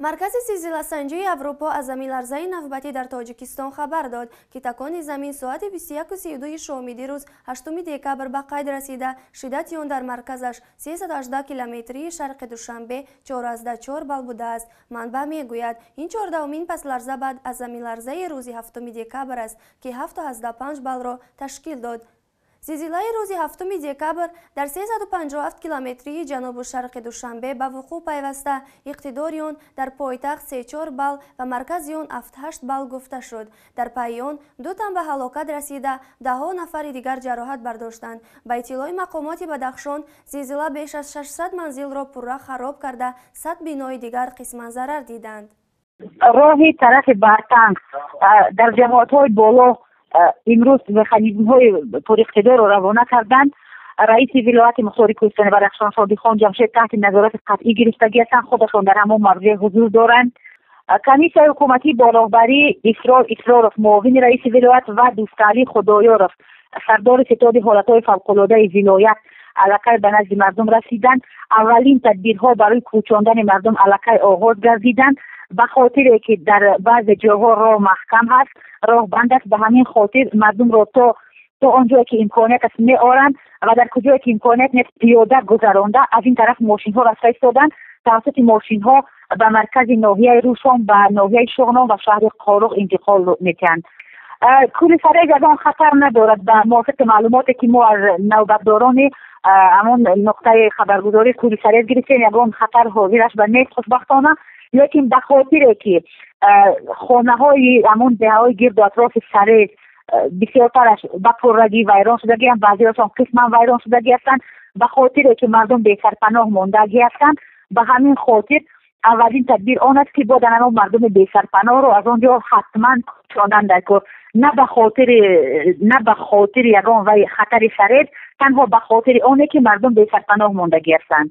Маркази зилзиласанҷии Аврупо аз заминларзаи навбатӣ дар Тоҷикистон хабар дод, ки такони замин соати 21:32 шоми дирӯз, 8 декабр, ба қайд расида, шиддати он дар марказаш 318 километрии шарқи Душанбе 4,4 балл будааст. Манбаъ мегӯяд, ин 14-умин пасларза баъд аз заминларзаи рӯзи 7 декабр аст, ки 7,5 баллро ташкил дод. Зилзилаи рӯзи 7 декабр дар 357 километрии ҷанубу шарқи Душанбе ба вуқӯъ пайваста, иқтидори он дар пойтахт 3,4 балл ва маркази он 7,8 балл гуфта шуд. Дар пайи он ду тан ба ҳалокат расида, даҳҳо нафари дигар ҷароҳат бардоштанд. Ба иттилои мақомоти Бадахшон, зилзила беш аз 600 манзилро пурра хароб карда, 100 бинои дигар қисман зарар диданд. Роҳи тарафи Бартанг дар ҷамоатҳои боло имрӯз механизмҳои пуриқтидорро равона карданд. Раиси вилояти мухтори Кӯҳистони Бадахшон Содиқхон Ҷамшед таҳти назорати қатъӣ гирифтагӣ ҳастанд, худашон дар ҳамон мавзеъ ҳузур доранд. Комиссияи ҳукуматӣ бо роҳбарии Исрор Исроров, муовини раиси вилоят, ва Дӯсталӣ Худоёров, сардори ситоди ҳолатҳои фавқулодаи вилоят, аллакай ба назди мардум расиданд. Аввалин тадбирҳо барои кӯчондани мардум аллакай оғоз гардиданд. Ба хотире ки дар баъзе ҷойҳо роҳ маҳкам ҳаст, роҳ банд аст, ба ҳамин хотир мардумро то он ҷое ки имконият аст меоранд ва дар куҷое ки имконият нест, пиёда гузаронда, аз ин тараф мошинҳо рафта истоданд. Тавассути мошинҳо ба маркази ноҳияи Рӯшон, ба ноҳияи Шуғнон ва шаҳри Қоруғ интиқол метиҳанд. Кӯли Сарез ягон хатар надорад. Ба мувофиқи маълумоте ки мо аз навбатдорони ҳамон нуқтаи хабаргузории кӯли Сарез гирифтем, ягон хатар ҳозираш ба нест, хушбахтона. Лекин ба хотире ки хонаҳои ҳамон деҳаҳои гирду атрофи Сарез бисёртараш ба пуррагӣ вайрон шудагианд, баъзеҳошон қисман вайрон шудагӣ ҳастанд, ба хотире ки мардум бесарпаноҳ мондагӣ ҳастанд, ба ҳамин хотир аввалин тадбир он аст, ки бояд ҳамон мардуми бесарпаноҳро аз он ҷо ҳатман кӯчондан дар кор, на ба хотири ягон вай хатари Сарез, танҳо ба хотири оне ки мардум бесарпаноҳ мондагӣ ҳастанд.